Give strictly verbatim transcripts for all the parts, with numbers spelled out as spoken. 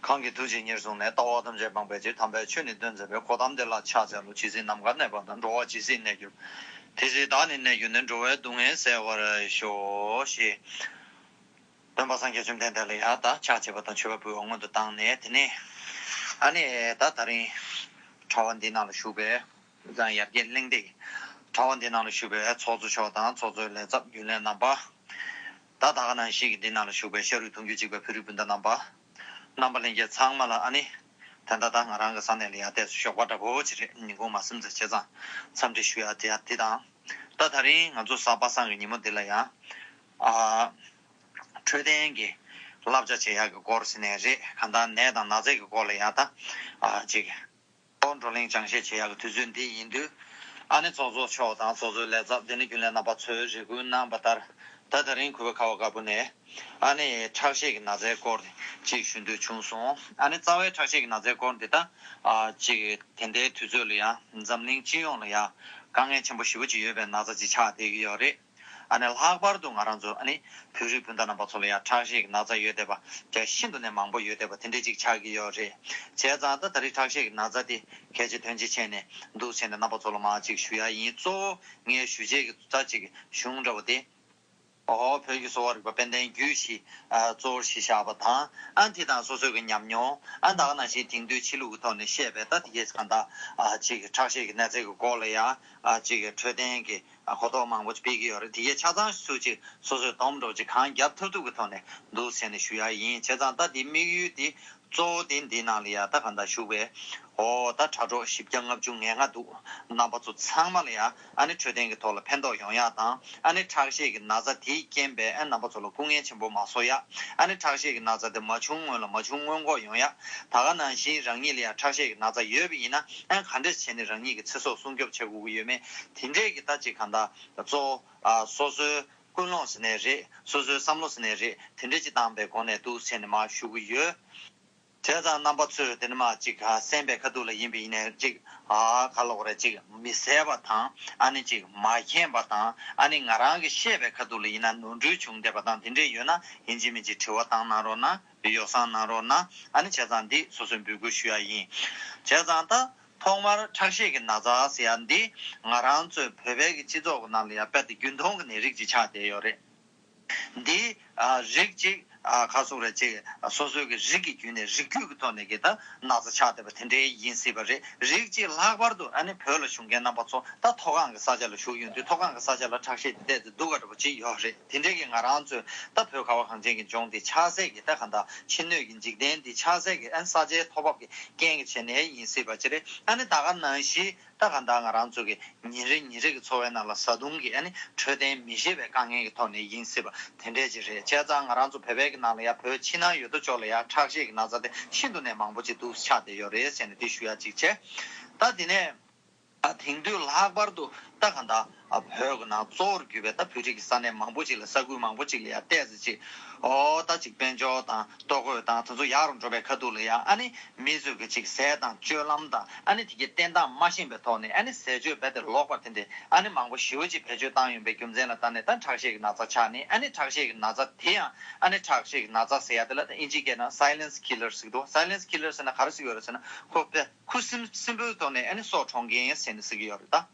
གང་གིས་ཐུགས་རྗེ་ཉེར་བཟུང་ནས། ལྟ་བ་ཐམས་ཅད་སྤངས་པའི་ཕྱིར། དམ་པའི་ཆོས་ནི་སྟོན་མཛད་པའི། གོ་ཏམ་དེ་ལ་ཕྱག་འཚལ་ལོ། ཇི་སྲིད་ནམ་མཁའ་གནས་པ་དང་། འགྲོ་བ་ཇི་སྲིད་གནས་གྱུར། དེ་སྲིད་བདག་ནི་གནས་གྱུར་ནས། འགྲོ་བའི་སྡུག་བསྔལ་སེལ་བར་ཤོག་ཞེས། སྟོན་པ་སངས་རྒྱས་བཅོམ་ལྡན་འདས་ལ་ཡང་ད་ཕྱག་བྱས་པ་དང་མཆོད་པ་འབུལ་བ་སྔོན་དུ་བཏང་ནས། དེ་ནས་ཨ་ནི་ད་ད་རིང་གྲྭ་པ་འདི་ནང་ལ་བཞུགས་པའི་ཡང་ཡར་རྒྱས་གླེང་སྟེགས། གྲྭ་པ་འདི་ནང་ལ་བཞུགས་པའི་ཚོགས་གཙོ་མཆོག་དང་། ཚོགས་གཙོའི་ལས་ཚབ། རྒྱུན་ལས་རྣམ་པ། ད་ད་ག་ནང་བཞིན་གྱི་འདི་ནང་ལ་བཞུགས་པའི་ཤ་རུས་གདུང་རྒྱུད་གཅིག་པའི་བོད་རིགས་སྤུན་ཟླ་རྣམ་པ། རྣམ་པ་ལྷན་རྒྱས་ཚང་མ་ལ་ཨ་ནི། ད་ལྟ་ད་ང་རང་གི་ས་གནས་ལ་ཡང་ཏོག་ཙམ་ཞོགས་པ་འདྲ་པོ་ཅིག་རེད། ཉིན་གུང་མ་ཟིན་ཙམ་བྱས་ཙང་འཚམས་འདྲི་ཞུ་ཡ་དེ་ཡ་དེ་དང་། ད་ད་རིང་ང་ཚོ་གཟའ་པ་སངས་ཀྱི་ཉིན་མོ་འདི་ལ་ཡང་ཨ། འཕྲོད་བསྟེན་གྱི་བསླབ་བྱ་བྱེད་ཡག་གི་སྐོར་ཟེར་ནའི་རེད། གང་ལྟར་ནད་དང་ན་ཚ་གི་སྐོར་ལ་ཡང་ད་ཨ་ཅིག་བགྲོ་གླེང་སྦྱང་བཤད་བྱེད་ཡག་གི་དུས་ཚོད་འདི་ཡིན་དུས། ཨ་ནི་ཚོགས་གཙོ་མཆོག་དང་ཚོགས་གཙོའི་ལས་ཚབ། དེ་ནས་རྒྱུན་ལས་རྣམ་པ་ཚོས་རེ་སྐུལ་གནང་བ་ལྟར། ད་ད་རིང་གུས་པ་ཁ་བ་དཀར་པོ་ནས་ཨ་ནི་ཁྲག་ཤེད་ཀྱི་ན་ཚའི་སྐོར་ཅིག་ཞུ་འདོད་བྱུང་སོང་། ཨ་ནི་རྩ་བའི་ཁྲག་ཤེད་ཀྱི་ན་ཚའི་སྐོར་འདི་ད་ཨ་ཅིག་དེ་འདྲའི་དུས་ཚོད་ལ་ཡང་འཛམ་གླིང་སྤྱི་ཡོངས་ལ་ཡང་དཀའ་ངལ་ཆེན་པོ་ཞེ་པོ་ཅིག་ཡོད་པའི་ན་ཚ་ཅིག་ཆགས་བསྡད་ཀྱི་ཡོད་རེད། ཨ་ནི་ལྷག་པར་དུ་ང་རང་ཚོ་ཨ་ནི་བོད་རིགས་སྤུན་ཟླ་རྣམ་པ་ཚོ་ལ་ཡང་ཁྲག་ཤེད་ཀྱི་ན་ཚ་ཡོད་བསྡད་པ་དེ་ཤིན་ཏུ་ནས་མང་པོ་ཡོད་བསྡད་པ་དེ་འདྲས་ཅིག་ཆགས་ཀྱི་ཡོད་རེད། བྱས་ཙང་ད་ད་རེས་ཁྲག་ཤེད་ཀྱི་ན་ཚ་དེ་གལ་ཆེ་དོན་ཆེ་བྱས་ནས་འདུག་བྱས་ནས་རྣམ་པ་ཚོ་ལ་མར་ཅིག་ཞུ་ཡ་ཡིན། གཙོ་བོ་ངས་ཞུ་བྱེད་ཀྱི་ད་ཅིག་གཞུང་འདྲ་བོ་དེ། ཨོ། བོད་ཀྱི་གསོ་བ་རིག་པ་དཔལ་ལྡན་རྒྱུད་ཞེས་ཨ་གཙོ་བོར་གཞི་བཞག་པ་དང་། ཨ་དེ་དང་སོ་སོའི་གི་ཉམས་མྱོང་། ཨ་ད་ག་ནང་བཞིན་དེང་དུས་ཕྱི་ལུགས་ཀྱི་ཐོག་ནས་བཤད་པའི་ད་དེ་གས་གང་ལྟར་ཨ་ཅིག་ཁྲག་ཤེད་ཀྱི་ན་ཚ་གི་སྐོར་ལ་ཡང་ཨ་ཅིག་འཕྲོད་བསྟེན་གྱི་ཨ་གོ་རྟོགས་མང་པོ་ཅིག་སྤེལ་གྱི་ཡོད་རེད། དེ་གས་ཆ་ཚང་སུ་ཅིག་སོ་སོའི་སྡོམ་འགྲོ་ཅིག་གང་རྒྱབ་ཐུབ་ཐུབ་ཀྱི་ཐོག་ནས་འདུག་ཟེར་ནས་ཞུ་ཡ་ཡིན། བྱས་ཙང་ད་དེ་དམིགས་ཡུལ་དེ་གཙོ་བོ་དེ་འདི་ནང་ལ་ཡ་ད་གང་ལྟར་ཞུགས་པའི། ཨོ། ད་དྲ་གྲོགས་བཞི་བརྒྱ་ལྔ་བཅུ་ང་ལྔ་འདུག་རྣམ་པ་ཚོ་ཚང་མ་ལ་ཡ་ཨ་ནི་འཕྲོད་བསྟེན་གྱི་ཐོག་ལ་ཕན་ཐོགས་ཡོང་ཡ་དང་། ཨ་ནི་ཁྲག་ཤེད་ཀྱི་ན་ཚ་དེའི་རྐྱེན་པས་ཨ་རྣམ་པ་ཚོ་ལ་སྐུ་ངལ་ཆེན་པོ་མ་བཟོ་ཡ། ཨ་ནི་ཁྲག་ཤེད་ཀྱི་ན་ཚ་དེ་མ་བྱུང་སྔོན་ལ་མ་བྱུང་སྔོན་འགོག་ཡོང་ཡ། ད་ག་ནང་བཞིན་རང་ཉིད་ལ་ཡ་ཁྲག་ཤེད་ཀྱི་ན་ཚ་ཡོད་པ་ཡིན་ན། ཨ་ག་འདྲས་བྱས་ནས་རང་ཉིད་ཀྱི་ཚེ་སྲོག་སྲུང་སྐྱོབ་བྱེད་དགོས་ཀྱི་ཡོད་མེད། དེ་འདྲས་ཀྱི་ད་ཅིག་གང་ལྟར་གཙོ་བོ་ཨ་སོ་སོའི་ཀུན་སློང་ཟེར་ནའི་རེད། སོ་སོའི་བསམ་བློ་ཟེར་ནའི་རེད། དེ་འདྲ་ཅིག་བཏང་པའི་སྒོ་ནས་འདུག་ཟེར་ནས་མར་ཞུ་གི་ཡོད། བྱས་ཙང་རྣམ་པ་ཚོས་དེ་ནི་མ་ཅིག་གསན་པའི་ཁ་ཐུག་ལ་ཡིན་པ་ཡིན་ནའི་ཅིག་ཨ་ག་ལབ་དགོས་རེད། ཅིག་མི་གསལ་བ་དང་། ཨ་ནི་ཅིག་མ་མཁྱེན་པ་དང་། ཨ་ནི་ང་རང་གིས་བཤད་པའི་ཁ་ཐུག་ལ་ཡིན་ན་ནོར་འཁྲུལ་བྱུང་བསྡད་པ་དང་དེ་འདྲས་ཡོད་ན། ཡིན་གཅིག་མིན་གཅིག་དྲི་བ་བཏང་གནང་རོགས་གནང་། ཡོ་བསྲང་གནང་རོགས་གནང་། ཨ་ནི་བྱས་ཙང་འདི་སོ་སོས་འབོད་སྐུལ་ཞུ་ཡ་ཡིན། བྱས་ཙང་ད། ཐོག་མར་ཁྲག་ཤེད་ཀྱི་ན་ཚ་ཟེར་ཡ་འདི་ང་རང་ཚོའི་བོད་པའི་གི་སྤྱི་ཚོགས་ཀྱི་ནང་ལ་ཡ་དཔེ་དེ་རྒྱུན་མཐོང་གི་ནད་རིགས་ཅིག་ཆགས་བསྡད་ཡོད་རེད། འདི་ཨ་རིགས་གཅིག་ཨ་ག་ཟེར་རེད། ཅིག་སོ་སོའི་གི་རིགས་ཀྱི་བརྒྱུད་ནས་རིགས་རྒྱུད་ཀྱི་ཐོག་ནས་གི་ད་ན་ཚ་ཆགས་བསྡད་པ་དེ་འདྲའི་ཡིན་སྲིད་པ་རེད། རིགས་གཅིག་ལྷག་པར་དུ་ཨ་ནི་བོད་ལ་བཞུགས་མཁན་རྣམ་པ་ཚོ་ད་མཐོ་སྒང་གི་ས་ཆ་ལ་བཞུགས་ཡོང་དུས་མཐོ་སྒང་གི་ས་ཆ་ལ་ཁྲག་ཤེད་དེ་ཏོག་ཙམ་སྡུག་ག་འདྲ་པོ་ཅིག་ཡོད་རེད། དེ་འདྲའི་གི་ང་རང་ཚོའི་ད་བོད་ཁ་བ་གངས་ཅན་གྱི་ལྗོངས་འདི་ཆགས་སྲིད་ཀྱི་ད་གང་ལྟར་ཕྱི་སྣོད་ཀྱི་འཇིག་རྟེན་འདི་ཆགས་སྲིད་ཀྱི་ཨ་ནི་ས་ཆའི་ཐོག་བབས་ཀྱི་རྐྱེན་གྱིས་བྱས་ནས་ཡིན་སྲིད་པ་ཅིག་རེད། ཨ་ནི་ད་ག་ནང་བཞིན་ད་གང་ལྟར་ང་རང་ཚོ་གི་ཉིན་རེ་ཉིན་རེ་གི་འཚོ་བའི་ནང་ལ་བཟའ་བཏུང་གི་ཨ་ནི་འཕྲོད་བསྟེན་མི་ཤེས་པའི་དཀའ་ངལ་གྱི་ཐོག་ནས་ཡིན་སྲིད་པ་དེ་འདྲས་ཅིག་རེད། བྱས་ཙང་ང་རང་ཚོ་བོད་པའི་གི་ནང་ལ་ཡ་བོད་ཕྱི་ནང་ཡོད་དོ་ཅོག་ལ་ཡ་ཁྲག་ཤེད་ཀྱི་ན་ཚ་དེ་ཤིན་ཏུ་ནས་མང་པོ་ཅིག་འདུག་ཆགས་བསྡད་ཡོད་རེད་ཟེར་ནས་དེ་ཞུ་ཡ་ཅིག་བྱས། ད་དེ་ནས། ཨ་དེང་དུས་ལྷག་པར་དུ་ད་གང་ལྟར་ཨ་བོད་ཀྱི་ནང་གཙོ་བོར་གྱུར་པའི་ད་བོད་རིགས་ཀྱི་ས་གནས་མང་པོ་ཅིག་ལ་ས་ཁུལ་མང་པོ་ཅིག་ལ་ཡང་བལྟས་ཚེ་ཅིག་ཨོ་ད་ཅིག་དཔལ་འབྱོར་དང་ལྟོ་གོས་དང་དེ་ཚོ་ཡག་རུ་འགྲོ་བའི་ཁ་ཐུག་ལ་ཡང་ཨ་ནི་མི་ཚོས་ཀྱི་ཅིག་ཟས་དང་སྤྱོད་ལམ་དང་ཨ་ནི་དེ་གའི་བསྟེན་སྟངས་མ་ཤེས་པའི་ཐོག་ནས་ཨ་ནི་ཟས་སྤྱོད་རྦད་དེ་ལོག་པ་དེ་འདྲས་ཨ་ནི་མང་པོ་ཞེ་པོ་ཅིག་བེད་སྤྱོད་བཏང་ཡོང་པའི་རྒྱུ་མཚན་ལ་བརྟེན་ནས་ད་ཁྲག་ཤེད་ཀྱི་ན་ཚ་ཆགས་ནས། ཨ་ནི་ཁྲག་ཤེད་ཀྱི་ན་ཚ་དེ་ཡང་ཨ་ནི་ཁྲག་ཤེད་ཀྱི་ན་ཚ་ཟེར་ཡ་དེ་ལ་ད་ཨིན་ཇིའི་སྐད་ནང་silence killer ཟེར་གྱི་འདུག silence killer ཟེར་ན་ག་རེ་ཟེར་གྱི་ཡོད་རེད་ཟེར་ན། ཁོ་པས་ཁུ་སིམ་སིམ་པོའི་ཐོག་ནས་ཨ་ནི་སྲོག་འཕྲོག་མཁན་ཟེར་ནས་ཟེར་གྱི་ཡོད་རེད་ད།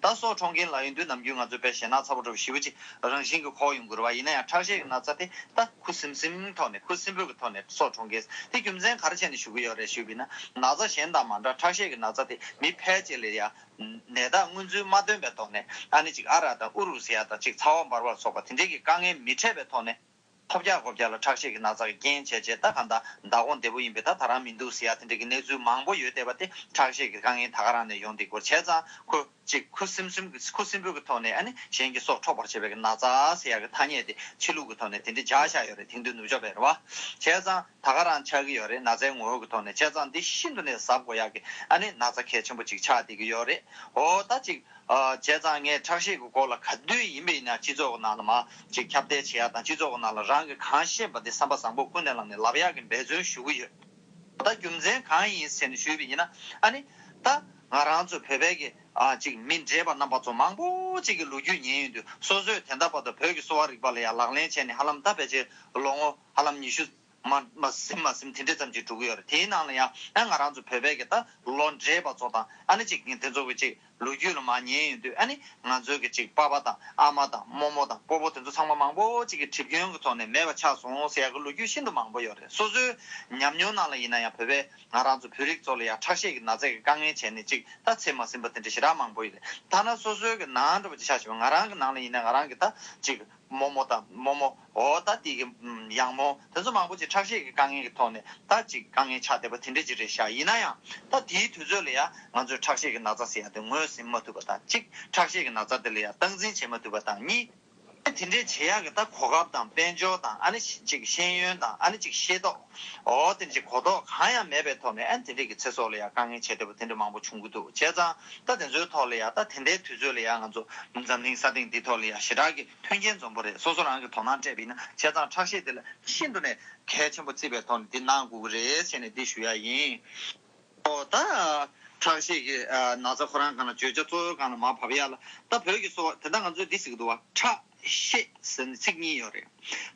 ད་སྲོག་འཕྲོག་མཁན་ལབ་ཡོང་དུས་ནམ་རྒྱུན་ང་ཚོ་དཔེ་ཞེད་སྣང་ཚ་པོ་འདྲ་པོ་ཞེ་པོ་ཅིག་རང་བཞིན་གྱིས་འཁོར་ཡོང་གི་རེད་བ། ཡིན་ན་ཡང་ཁྲག་ཤེད་ཀྱི་ན་ཚ་དེ་ད་ཁུ་སིམ་སིམ་ཐོག་ནས་ཁུ་སིམ་པོའི་གི་ཐོག་ནས་སྲོག་འཕྲོག་མཁན་དེ་རྒྱུ་མཚན་ག་རེ་བྱས་ནས་ཞུ་གི་ཡོད་རེད་ཞུས་པ་ཡིན་ན། ན་ཚ་གཞན་དང་མ་འདྲ་ཁྲག་ཤེད་ཀྱི་ན་ཚ་དེ་མི་ཕལ་ཆེར་ལ་ཡ་ནད་རྟགས་མངོན་ཚུལ་མ་སྟོན་པའི་ཐོག་ནས་ཨ་ནི་ཅིག་ཨ་རག་དང་ཨུ་རུ་ཟེར་ཡ་དང་ཅིག་ཚ་བ་འབར་བ་ལ་སོགས་པ་དེ་འདྲའི་གི་དཀའ་ངལ་མི་འཕྲད་པའི་ཐོག་ནས། ཐོལ་རྒྱག་ཁོལ་རྒྱག་ལ་ཁྲག་ཤེད་ཀྱི་ན་ཚ་གི་རྐྱེན་བྱས་བྱས་ད་གང་ལྟར་མདང་དགོང་བདེ་པོ་ཡིན་པས་ད་ད་རང་མི་འདུག་ཟེར་ཡ་དེ་འདྲ་གི་གནས་ཚུལ་མང་པོ་ཡོད་བསྡད་པ་དེ་ཁྲག་ཤེད་ཀྱི་དཀའ་ངལ་ད་ག་རང་ནས་ཡོང་བསྡད་ཀྱི་ཡོད་རེད། བྱས་ཙང་ཁོ་ཅིག་ཁུ་སིམ་སིམ་གྱི་ཁུ་སིམ་པོ་གི་ཐོག་ནས་ཨ་ནི་གཞན་གྱི་སྲོག་འཕྲོག་པར་བྱེད་པའི་གི་ན་ཚ་ཟེར་ཡ་གི་ཐ་སྙད་དེ་ཕྱི་ལུགས་ཀྱི་ཐོག་ནས་དེ་འདྲ་སྦྱར་བཞག་ཡོད་རེད། དེང་དུས་ནུབ་ཕྱོགས་པས་རེད་བ། བྱས་ཙང་ད་ག་རང་ཆགས་ཀྱི་ཡོད་རེད། ན་ཚའི་ངོ་བོ་གི་ཐོག་ནས། བྱས་ཙང་འདི་ཤིན་ཏུ་ནས་གཟབ་དགོས་ཡག་གི་ཨ་ནི་ན་ཚ་གལ་ཆེན་པོ་ཅིག་ཆགས་བསྡད་ཀྱི་ཡོད་རེད། འོ་ད་ཅིག་ཨ་བྱས་ཙང་ངས་ཁྲག་ཤེད་ཀྱི་སྐོར་ལ་ག་དུས་ཡིན་པ་ཡིན་ན་སྤྱི་ཚོགས་ཀྱི་ནང་ལ་མར་ཅིག་ཁྱབ་གདལ་བྱེད་ཡག་དང་། སྤྱི་ཚོགས་ཀྱི་ནང་ལ་རང་གིས་གང་ཤེས་པ་དེ་བསམ་པ་བཟང་པོ་ཀུན་ནས་བསླངས་ནས་ལབ་ཡག་གི་འབད་བརྩོན་ཞུ་གི་ཡོད། ད་རྒྱུ་མཚན་གང་ཡིན་ཟེར་ནས་ཞུས་པ་ཡིན་ན། ཨ་ནི་ད་ང་རང་ཚོ་བོད་པའི་གི་ཨ་ཅིག་མི་འདྲེས་པ་རྣམ་པ་ཚོ་མང་པོ་ཅིག་གི་ལོ་རྒྱུས་ཉན་ཡོང་དུས། སོ་སོས་དེ་འདྲ་བར་དུ་བོད་ཀྱི་གསོ་བ་རིག་པ་ལ་ཡང་ལག་ལེན་བྱས་ནས་ཧ་ལམ་ད་ཕལ་ཆེར་ལོ་ངོ་ཧ་ལམ་ཉི་ཤུ་ མ་མ་ཟིན་མ་ཟིན་དེ་འདྲ་ཙམ་ཅིག་འགྲོ་གི་ཡོད་རེད། དེའི་ནང་ལ་ཡང་ཨ་ང་རང་ཚོ་བོད་པའི་གི་ད་ལོ་འདྲེས་པ་ཚོ་དང་ཨ་ནི་ཅིག་དེ་ཚོ་གི་ཅིག་ལོ་རྒྱུས་ལ་མར་ཉན་ཡོང་དུས་ཨ་ནི་ང་ཚོའི་གི་ཅིག་པ་ཕ་དང་ཨ་མ་དང་རྨོ་མོ་དང་སྤོ་བོ་དེ་ཚོ་ཚང་མ་མང་པོ་ཅིག་གི་གྲིབ་སྐྱོན་གི་ཐོག་ནས་མེད་པ་ཆགས་སོང་ཟེར་ཡག་གི་ལོ་རྒྱུས་ཤིན་ཏུ་མང་པོ་ཡོད་རེད། སོ་སོའི་ཉམས་མྱོང་ནང་ལ་ཡིན་ན་ཡང་བོད་པའི་ང་རང་ཚོ་བོད་རིགས་ཚོ་ལ་ཡང་ཁྲག་ཤེད་ཀྱི་ན་ཚ་གི་དཀའ་ངལ་བྱས་ནས་ཅིག་ད་ཚེ་མ་ཟིན་པ་དེ་འདྲ་ཞེ་དྲག་མང་པོ་ཡོད་རེད། ཐ་ན་སོ་སོའི་གི་ནང་འདྲ་པོ་ཅིག་ཆ་བཞག་པ་ང་རང་གི་ནང་ལ་ཡིན་ན་ང་རང་གི་ད་ཅིག་རྨོ་མོ་དང་རྨོ་མོ་འོ་ད་དེ་གི་ཡང་མོ་དེ་ཚོ་མང་པོ་ཅིག་ཁྲག་ཤེད་ཀྱི་དཀའ་ངལ་གྱི་ཐོག་ནས་ད་ཅིག་དཀའ་ངལ་ཆགས་བསྡད་པ་དེ་འདྲ་ཅིག་རེད་ཤག་ཡིན་ན་ཡང་ད་དེའི་དུས་ཚོད་ལ་ཡང་ང་ཚོས་ཁྲག་ཤེད་ཀྱི་ན་ཚ་ཟེར་ཡ་དེ་ངོས་ཟིན་མ་ཐུབ་པ་དང་གཅིག་ཁྲག་ཤེད་ཀྱི་ན་ཚ་དེ་ལ་ཡང་སྟངས་འཛིན་བྱེད་མ་ཐུབ་པ་དང་གཉིས། དེ་འདྲའི་བྱེད་ཡག་གི་ད་གོ་སྐབས་དང་དཔལ་འབྱོར་དང་ཨ་ནི་ཅིག་ཤེས་ཡོན་དང་ཨ་ནི་ཅིག་ཤེས་རྟོགས་འོ་དེ་འདྲ་ཅིག་གོ་རྟོགས་གང་ཡང་མེད་པའི་ཐོག་ནས་ཨ་ནི་དེ་འདྲའི་གི་ཚེ་སྲོག་ལ་ཡང་དཀའ་ངལ་བྱས་བསྡད་པ་དེ་འདྲ་མང་པོ་བྱུང་གི་འདུག་བྱས་ཙང་ད་དེ་ཚོའི་ཐོག་ལ་ཡང་ད་དེ་འདྲའི་དུས་ཚོད་ལ་ཡང་ང་ཚོ་འཛམ་གླིང་ས་སྟེང་འདི་ཐོག་ལ་ཡང་ཞེ་དྲག་གི་མཐུན་རྐྱེན་འཛོམས་པོ་རེད། སོ་སོ་རང་གི་དོ་སྣང་སྤྲད་པ་ཡིན་ན། བྱས་ཙང་ཁྲག་ཤེད་དེ་ལ་ཤིན་ཏུ་ནས་གལ་ཆེན་པོ་བརྩིས་པའི་ཐོག་ནས་འདི་གནང་དགོས་ཀྱི་རེད་ཟེར་ནས་འདི་ཞུ་ཡ་ཡིན། ཨོ་ད་ཁྲག་ཤེད་ཀྱི་ཨ་ན་ཚ་ཁོ་རང་སྒང་ལ་བརྗོད་བྱ་གཙོ་བོའི་སྒང་ལ་མར་བབས་ཡ་ལ། ད་བོད་ཀྱི་གསོ་བ་དེ་འདྲ་ང་ཚོས་འདི་ཟེར་གྱི་འདུག་བ། ཁྲག་ཤེད་ཟེར་ནས་ཚིག་གཉིས་ཡོད་རེད།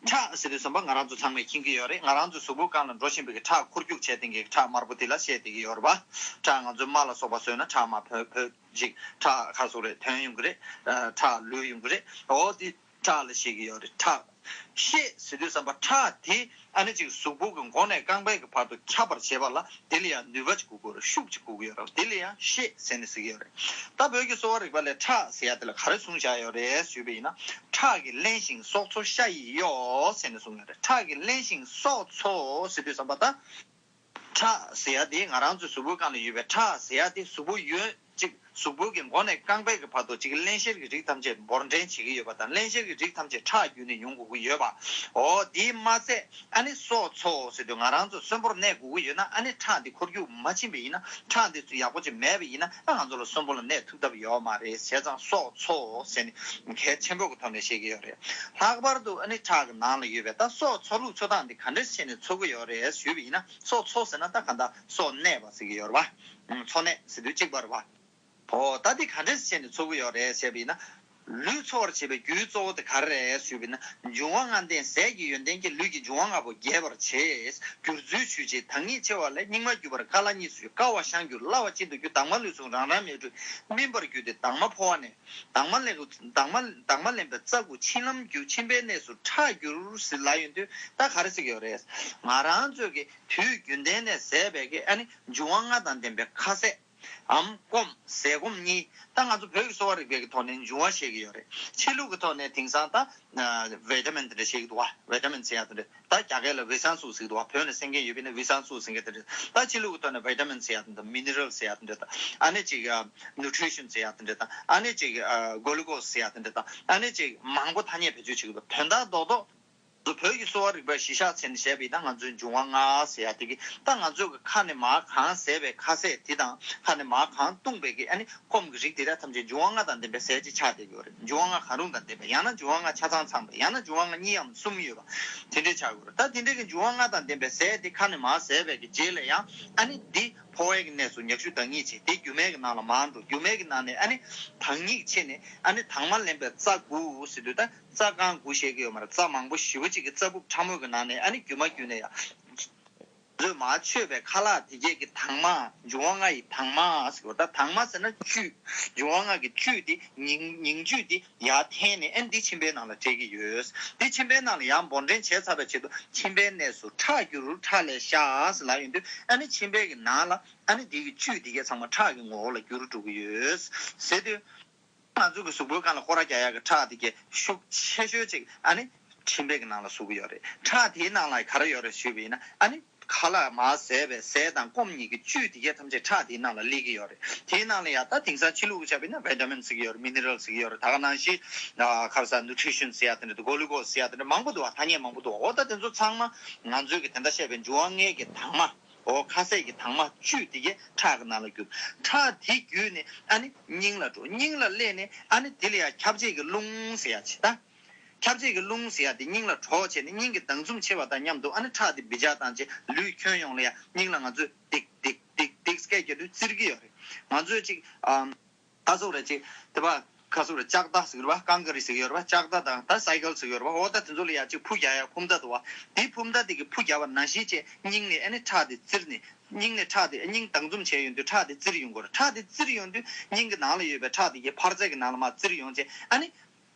ཁྲག་ཟེར་དུས་ཙམ་པ་ང་རང་ཚོ་ཚང་མས་མཁྱེན་གྱི་ཡོད་རེད། ང་རང་ཚོའི་གཟུགས་པོའི་སྒང་ལ་འགྲོ་བཞིན་པའི་གི་ཁྲག་འཁོར་རྒྱུག་བྱས་བསྡད་མཁན་གྱི་ཁྲག་དམར་པོ་དེ་ལ་བཤད་བསྡད་ཀྱི་ཡོད་རེད་པ། ཁྲག་ང་ཚོའི་རྨ་ལ་སོགས་པ་ཟོས་ན་ཁྲག་མར་བུད་བུད་ཅིག་ཁྲག་ཁ་སོགས་རེད་ཐོན་ཡོང་གི་རེད། ཨ་ཁྲག་ལུད་ཡོང་གི་རེད། འོ་དེ་ཁྲག་ལ་བཤད་ཀྱི་ཡོད་རེད། ཁྲག་ཤེད་ཟེར་དུས་ཙམ་པ་ཁྲག་དེ་ཨ་ནི་ཅིག་གཟུགས་པོ་གི་མགོ་ནས་རྐང་པའི་གི་བར་དུ་ཁྱབ་པར་བྱེད་པ་ལ་དེ་ལ་ཡང་ནུས་པ་ཅིག་དགོས་ཀྱི་ཡོད་རེད། ཤུགས་ཅིག་དགོས་ཀྱི་ཡོད་རེད། དེ་ལ་ཡང་ཤེད་ཟེར་ནས་ཟེར་གྱི་ཡོད་རེད། ད་བོད་ཀྱི་གསོ་བ་རིག་པ་ལས་ཁྲག་ཟེར་ཡ་དེ་ལ་ག་རེ་གསུངས་བཞག་ཡོད་རེད་ཞུས་པ་ཡིན་ན། ཁྲག་གིས་བརླན་ཞིང་སྲོག་འཚོ་ཤ་ཡི་གཡོག་ཟེར་ནས་གསུངས་ཡོད་རེད། ཁྲག་གིས་བརླན་ཞིང་སྲོག་འཚོ་ཟེར་དུས་ཙམ་པ་ད། ཁྲག་ཟེར་ཡ་དེ་ང་རང་ཚོའི་གཟུགས་པོའི་སྒང་ལ་ཡོད་པའི་ཁྲག་ཟེར་ཡ་དེ་གཟུགས་པོ་ཡོད་ཅིག་གཟུགས་པོ་གི་མགོ་ནས་རྐང་པའི་གི་བར་དུ་ཅིག་བརླན་གཤེར་གྱི་རིགས་ཐམས་ཅད་འབོར་འདྲེན་བྱེད་ཀྱི་ཡོད་པ་དང་། བརླན་གཤེར་གྱི་རིགས་ཐམས་ཅད་ཁྲག་བརྒྱུད་ནས་ཡོང་དགོས་ཀྱི་ཡོད་པ། འོ་དེའི་མ་ཚད་ཨ་ནི་སྲོག་འཚོ་ཟེར་དུས་ང་རང་ཚོ་གསོན་པོར་གནས་དགོས་ཀྱི་ཡོད་ན། ཨ་ནི་ཁྲག་འདི་འཁོར་རྒྱུག་མ་ཕྱིན་པ་ཡིན་ན། ཁྲག་འདི་ཚོ་ཡག་པོ་ཅིག་མེད་པ་ཡིན་ན་ཨ་ང་ཚོ་ལ་གསོན་པོ་ལ་གནས་ཐུབ་ཐབས་ཡོད་མ་རེད། བྱས་ཙང་སྲོག་འཚོ་ཟེར་ནས་གལ་ཆེན་པོ་གི་ཐོག་ནས་བཤད་ཀྱི་ཡོད་རེད། ལྷག་པར་དུ་ཨ་ནི་ཁྲག་གི་ནང་ལ་ཡོད་པའི་ད་སྲོག་འཚོ་ལུགས་འཚོ་སྟངས་འདི་ག་འདྲ་བྱས་ནས་འཚོ་གི་ཡོད་རེད་ཞུས་པ་ཡིན་ན། སྲོག་འཚོ་ཟེར་ན་ད་ག་འདྲ་སྲོག་གནས་པ་ཟེར་གྱི་ཡོད་རེད་པ། འཚོ་གནས་ཟེར་དུས་གཅིག་པ་རེད་པ། འོ་ད་འདི་ག་འདྲ་བྱས་ནས་འཚོ་གི་ཡོད་རེད་ཟེར་བ་ཡིན་ན། ལུས་འཚོ་བར་བྱེད་པའི་རྒྱུའི་གཙོ་བོ་དེ་ག་རེ་རེད་ཞུས་པ་ཡིན་ན། འབྱུང་བ་ལྔ་ལྡན་ཟས་ཀྱི་ཡོན་ཏན་གྱིས་ལུས་ཀྱི་འབྱུང་བ་ལྔ་པོ་རྒྱས་པར་བྱེད། བསྒྱུར་རྩོལ་ཆུ་ཆེ་དྭངས་སྙིགས་ཆེ་བ་ལས། སྙིགས་མ་བསྒྱུར་བར་དཀའ་ལ་གཉིས་སུ་གྱུར། དཀའ་བ་བཤང་གྱུར་སླ་བ་ཅན་དུ་གྱུར། དྭངས་མ་ལུས་ཟུངས་རང་རང་མལ་དུ་སྨིན་པར་གྱུར་ཏེ། དྭངས་མ་འཕོ་བ་ནས། དྭངས་མ་ལེན་དྭངས་མ་དྭངས་མ་ལེན་པའི་རྩ་དགུ་མཆིན་ལྷམ་གྱུར། མཆིན་པའི་གནས་སུ་ཁྲག་འགྱུར་ཟེར་ལབ་ཡོང་དུས་ད་ག་རེ་ཟེར་གྱི་ཡོད་རེད། ང་རང་ཚོས་ཀྱི་དུས་རྒྱུན་ལྡན་ནས་ཟས་པའི་གི་ཨ་ནི་འབྱུང་བ་ལྔ་དང་ལྡན་པའི་ཁ་ཟས། འམ་སྐོམ། ཟས་སྐོམ་གཉིས། ད་ང་ཚོ་བོད་ཀྱི་གསོ་བ་རིག་པའི་གི་ཐོག་ནས་འབྱུང་བ་བཤད་ཀྱི་ཡོད་རེད། ཕྱི་ལུགས་ཀྱི་ཐོག་ནས་དེང་སང་ད་ཝི་ཊ་མིན་དེ་འདྲ་བཤད་ཀྱི་འདུག་བ། ཝི་ཊ་མིན་ཟེར་ཡ་དེ་འདྲ། ད་རྒྱ་སྐད་ལ་ཝི་སན་སུ་ཟེར་གྱི་འདུག་བ། བོད་ནས་གསན་མཁན་ཡོད་པ་ཡིན་ན་ཝི་སན་སུ་ཟེར་མཁན་དེ་འདྲ། ད་ཕྱི་ལུགས་ཀྱི་ཐོག་ནས་ཝི་ཊ་མིན་ཟེར་ཡ་དེ་འདྲ། མི་ནི་རལ་ཟེར་ཡ་དེ་འདྲ་དང་། ཨ་ནི་ཅིག་ནུ་ཊི་རི་ཤན་ཟེར་ཡ་དེ་འདྲ་དང་། ཨ་ནི་ཅིག་གོ་ལུ་ཀོ་སི་ཟེར་ཡ་དེ་འདྲ་དང་། ཨ་ནི་ཅིག་མང་པོ་ཐ་སྙད་བེད་སྤྱོད་བྱེད་ཀྱི་འདུག་དོན་དག་རྡོག་རྡོག་བོད་ཀྱི་གསོ་བ་རིག་པའི་གཞི་བཞག་བྱས་ནས་བཤད་པ་ཡིན་ན། ང་ཚོའི་འབྱུང་བ་ལྔ་ཟེར་ཡ་དེ་གི་ད་ང་ཚོས་ཀྱི་ཁ་ནས་མར་གང་ཟས་པའི་ཁ་ཟས་དེ་དང་། ཁ་ནས་མར་གང་བཏུང་པའི་གི་ཨ་ནི་སྐོམ་གྱི་རིགས་དེ་དག་ཐམས་ཅད་འབྱུང་བ་ལྔ་དང་ལྡན་པའི་ཟས་ཅིག་ཆགས་བསྡད་ཀྱི་ཡོད་རེད། འབྱུང་བ་ལྔ་གང་རུང་དང་ལྡན་པའི། ཡང་ན་འབྱུང་བ་ལྔ་ཆ་ཚང་ཚང་པའི། ཡང་ན་འབྱུང་བ་ལྔ་གཉིས་ཡང་གསུམ་ཡོད་པ། དེ་འདྲའི་ཆགས་ཀྱི་ཡོད་རེད། ད་དེ་འདྲའི་གི་འབྱུང་བ་ལྔ་དང་ལྡན་པའི་ཟས་དེ་ཁ་ནས་མར་ཟས་པའི་གི་རྗེས་ལ་ཡང་ཨ་ནི་འདི་འཕོ་བའི་གི་གནས་སུ་མྱག་ཤུལ་དྭངས་སྙིགས་ཆེ། དེ་རྒྱུ་མའི་གི་ནང་ལ་མར་འགྲོ། རྒྱུ་མའི་གི་ནང་ནས་ཨ་ནི་དྭངས་སྙིགས་ཆེ་ནས་ཨ་ནི་དྭངས་མ་ལེན་པའི་རྩ་དགུ་ཟེར་དུས་ད་རྩ་རྐང་དགུ་བཤད་ཀྱི་ཡོད་མ་རེད། རྩ་མང་པོ་ཞེ་པོ་ཅིག་གི་རྩ་སྦུབ་ཕྲ་མོ་གི་ནང་ནས་ཨ་ནི་རྒྱུ་མ་བརྒྱུད་ནས་ཡ། ཚོས་མར་མཆོད་པའི་ཁ་ལག་དེ་གས་ཀྱི་དྭངས་མ། འབྱུང་བ་ལྔ་ཡི་དྭངས་མ་ཟེར་གོ། ད་དྭངས་མ་ཟེར་ན་བཅུད། འབྱུང་བ་ལྔ་གི་བཅུད་དེ་ཉིང་ཉིང་བཅུད་དེ་ཡར་འཐེན་ནས་ཨ་ནི་འདི་མཆིན་པའི་ནང་ལ་སྤྲད་ཀྱི་ཡོད། འདི་མཆིན་པའི་ནང་ལ་ཡར་འབོར་འདྲེན་བྱས་ཚར་བའི་ཆེད་དུ་མཆིན་པའི་གནས་སུ་ཁྲག་འགྱུར་ཁྲག་ལས་ཤ་ཟེར་ལབ་ཡོང་དུས་ཨ་ནི་མཆིན་པའི་གི་ནང་ལ་ཨ་ནི་འདི་གི་བཅུད་དེ་གས་ཚང་མ་ཁྲག་གི་ངོ་བོ་ལ་འགྱུར་འགྲོ་གི་ཡོད་ཟེར་དུས། ང་ཚོ་གི་གཟུགས་པོའི་སྒང་ལ་སྐོར་ར་རྒྱག་ཡག་གི་ཁྲག་དེ་གས་ཤུགས་ཆེ་ཤོས་ཅིག་ཨ་ནི་མཆིན་པའི་གི་ནང་ལ་ཟུག་གི་ཡོད་རེད། ཁྲག་དེའི་ནང་ལ་ག་རེ་ཡོད་རེད་ཞུས་པ་ཡིན་ན། ཨ་ནི་ཁ་ལག་མར་ཟས་པའི་ཟས་དང་སྐོམ་གཉིས་ཀྱི་བཅུད་དེ་གས་ཐམས་ཅད་ཁྲག་དེའི་ནང་ལ་སླེབས་ཀྱི་ཡོད་རེད། དེའི་ནང་ལ་ཡང་ད་དེང་སང་ཕྱི་ལུགས་ཀྱི་བྱས་པ་ཡིན་ན་ཝི་ཊ་མིན་ཟེར་གྱི་ཡོད་རེད། མི་ནི་རལ་ཟེར་གྱི་ཡོད་རེད། ད་ག་ནང་བཞིན་ཨ་ཁ་ས་ནུ་ཊི་རི་ཤན་ཟེར་ཡ་དེ་འདྲ། གོ་ལུ་ཀོ་སི་ཟེར་ཡ་དེ་འདྲ་མང་པོ་འདུག་འོ་ད་དེ་ཚོ་ཚང་མ་ང་ཚོའི་གི་དེ་འདྲ་བཤད་པའི་འབྱུང་བ་ལྔའི་གི་དྭངས་མ། འོ་ཁ་ཟས་ཀྱི་དྭངས་མ་བཅུད་དེ་གས་ཁྲག་གི་ནང་ལ་རྒྱུག་ཁྲག་དེ་བརྒྱུད་ནས་ཨ་ནི་སྙིང་ལ་འགྲོ། སྙིང་ལ་སླེབས་ནས་ཨ་ནི་དེ་ལ་ཡང་ཁྱབ་བྱེད་ཀྱི་རླུང་ཟེར་ཡ་ཅིག་ད། ཁྱབ་བྱེད་ཀྱི་རླུང་ཟེར་ཡ་དེ་སྙིང་ལ་གྲོགས་བྱས་ནས་སྙིང་གི་འདང་ཚུམ་ཆེ་བ་དང་མཉམ་དུ་ཨ་ནི་ཁྲག་དེ་བི་ཅག་བཏང་བྱས་ལུས་ཁྱོན་ཡོངས་ལ་ཡང་སྙིང་ལ་ང་ཚོས་ཏིག་ཏིག་ཏིག་ཏིག་སྐད་རྒྱག་དུས་བཙིར་གྱི་ཡོད་རེད། ང་ཚོས་ཅིག་ཨ་ཨ་ཟུག་རེད་ཅིག་དེ་པ། ཁ་སུ་ར་ལྕགས་རྟ་ཟེར་གྱི་རེད་བ། ཀང་ཀ་རི་ཟེར་གྱི་ཡོད་རེད་བ། ལྕགས་རྟ་དང་ད་སའི་ཀལ་ཟེར་གྱི་ཡོད་རེད་བ། འོ་ད་དེ་ཚོ་ལ་ཡ་གཅིག་ཕུ་རྒྱག་ཡ་ཕུ་མདའ་འདུག་བ། དེ་ཕུ་མདའ་དེ་གི་ཕུ་རྒྱག་པ་ནང་བཞིན་བྱས་སྙིང་ནས་ཨ་ནི་ཁྲག་དེ་བཙིར་ནས། སྙིང་ནས་ཁྲག་དེ་སྙིང་བདག་འཛུམ་བྱས་ཡོང་དུས་ཁྲག་དེ་བཙིར་ཡོང་གི་རེད། ཁྲག་དེ་བཙིར་ཡོང་དུས་སྙིང་གི་ནང་ལ་ཡོད་པའི་ཁྲག་དེ་གི་འཕར་རྩ་གི་ནང་ལ་མར་བཙིར་ཡོང་བྱས་ཨ་ནི།